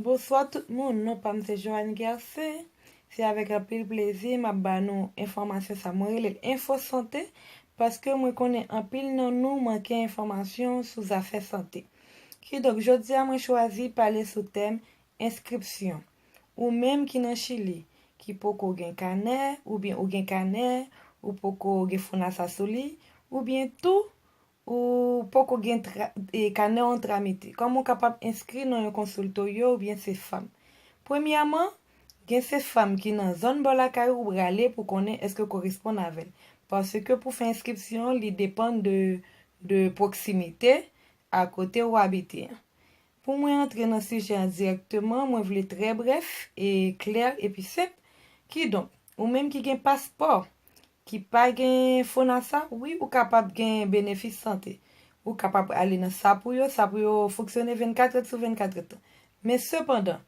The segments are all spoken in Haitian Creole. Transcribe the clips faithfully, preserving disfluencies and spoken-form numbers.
Bonswa tout moun, non pa m se Joanne Gercin. Se avèk anpil plezi m ap ba nou enfòmasyon sa. Mwen rele l Enfo Sante paske mwen konnen anpil nan nou manke enfòmasyon sou zafè sante. Kidonk, jodi a mwen chwazi pale sou tèm enskripsyon. Ou menm ki nan Chili, ki poko gen kanè, oubyen ou gen kanè, ou poko gen FONASA sou li, oubyen tou, ou poko gen tra, e, kanè w tramite. Kòman w kapab enskri nan yon konsiltoryo oubyen CEFAM? Premyèman, gen CEFAM ki nan zòn bò lakay ou, ou prale pou konnen èske w koresponn avè l. Paske pou fè enskripsyon, li depann de, de pwoksimite a kote ou abite an. Pou mwen antre nan sijè an dirèkteman, mwen vle trè brèf e klè epi senp. Kidonk, ou menm ki gen paspò, ki pa gen FONASA, wi, ou kapab gen benefis sante. Ou kapab ale nan SAP ou yo, SAP ou yo fonksyone vennkat èd sou vennkat èd. Men sepandan,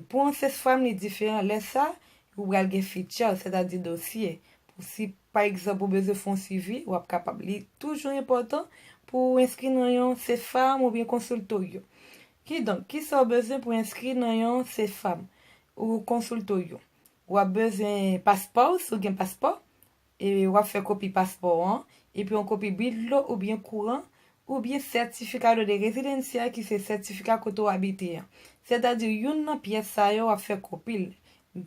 pou yon CEFAM li diferan, lè sa, ou pral gen fitchè, sètadi dosye. Pou si, pa egzanp, ou bezwen fè yon swivi, w ap kapab. Li toujou enpòtan pou w enskri nan yon CEFAM oubyen konsiltoryo. Kidonk, kisa w bezwen pou enskri nan yon CEFAM ou konsiltoryo? W ap bezwen paspò w, si w gen paspò, e w ap fè kopi paspò w an, epi yon kopi bil dlo oubyen kouran, oubyen certificado de residencia, ki se sètifika kote w abite an. Sètadi, youn nan pyès sa yo, w ap fè kopi l,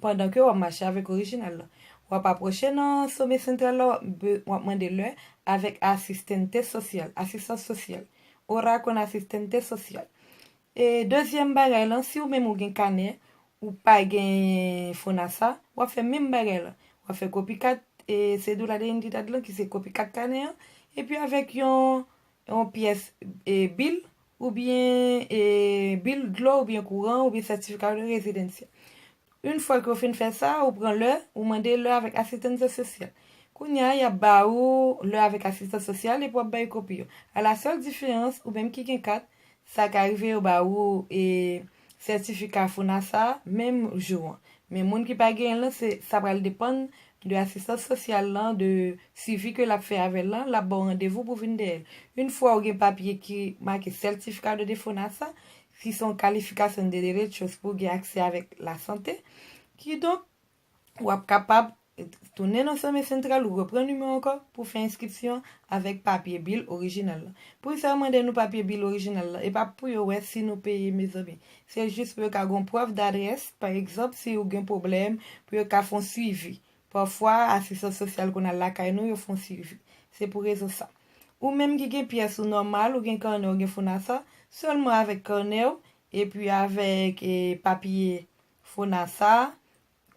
pandan ke w ap mache avèk orijinal la. W ap apwoche nan Sommet Central la, w ap be-, w ap mande lè avèk asistente sosyal, asistans sosyal. Ora con asistente sosyal. E dezyèm bagay lan, si w menm ou gen kanè, ou pa gen FONASA, w ap fè menm bagay lan. W ap fè kopi kat, e, cédula de identidad lan, ki se kopi kat kanè an, epi avèk yon, yon pyès, e, bil, oubyen, e, bil dlo, oubyen kouran, oubyen sètifika de rezidansya. Yon fwa ke w fin fè sa, ou pran lè, ou mande lè avèk asistans sosyal. Kounye a, y ap ba ou lè avèk asistans sosyal epi w ap bay kopi yo. A la sèl diferans, ou menm ki gen kat, sa ka rive yo ba ou, e, sètifika FONASA menm jou an. Men moun ki pa genyen l lan, se, sa pral depann de asistans sosyal lan, de swivi ke l ap fè avè l lan, l ap ba w randevou pou vin dèyè l. Yon fwa ou gen papye ki make certificado de FONASA, ki se yon calificación de derechos pou gen aksè avèk lasante, kidonk, w ap kapab tounen nan Sommet Central, ou repran nimewo ankò pou fè enskripsyon avèk papye bil orijinal lan. Pou sa yo mande nou papye bil orijinal lan, e pa pou yo wè si nou peye, mezanmi. Se jis pou yo ka gen yon prèv dadrès, pa egzanp, si ou gen pwoblèm, pou yo ka fè yon swivi. Pafwa, asistans sosyal konn al lakay nou, yo fè yon swivi. Se pou rezon sa. Ou menm ki gen pyès ou nòmal, ou gen kanè, ou gen FONASA, sèlman avèk kanè w, epi avèk, e, papye FONASA,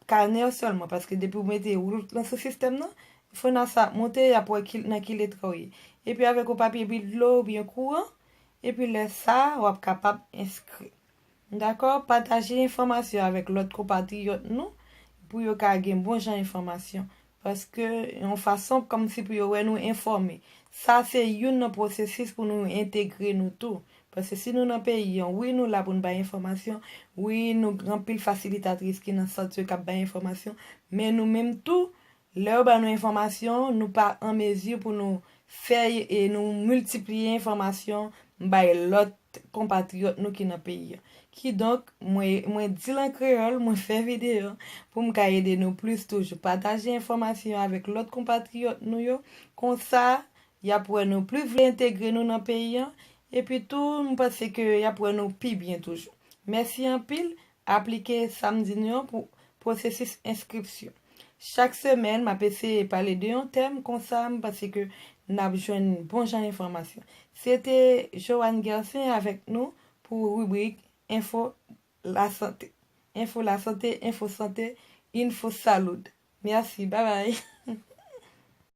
kanè w sèlman, paske depi w mete wout lan sou sistèm nan, FONASA ap monte, y ap wè ki, nan ki leta w ye. Epi avèk yon papye bil dlo oubyen kouran, epi lè sa a, w ap kapab enskri. Dakò? Pataje enfòmasyon avèk lòt konpatriyòt nou pou yo ka gen bon jan enfòmasyon. Paske yon fason kòmsi pou yo wè nou enfòme. Sa se youn nan pwosesis pou nou entegre nou tou. Paske si nou nan peyi an, wi, nou la pou n bay enfòmasyon, wi, nou gen anpil fasilitatris ki nan sant yo k ap bay enfòmasyon, men nou menm tou, lè yo ba nou enfòmasyon, nou pa an mezi pou nou fè e nou miltipliye enfòmasyon bay lòt konpatriyòt nou ki nan peyi an. Kidonk, mwen, mwen di l an kreyòl, mwen fè videyo pou m ka ede nou plis toujou. Pataje enfòmasyon avèk lòt konpatriyòt nou yo, konsa, y ap wè nou plis vle entegre nou nan peyi an, epi tou, m panse ke y ap wè nou pi byen toujou. Mèsi anpil, aplike sa m di nou an pou pwosesis enskripsyon. Chak semèn, m ap eseye pale de yon tèm, konsa, m panse ke n ap jwenn bon jan enfòmasyon. Se te Joanne Gercin avèk nou pou ribrik Enfo Lasante. Enfo Lasante, Enfo Sante, Info Salud. Mèsi, babay.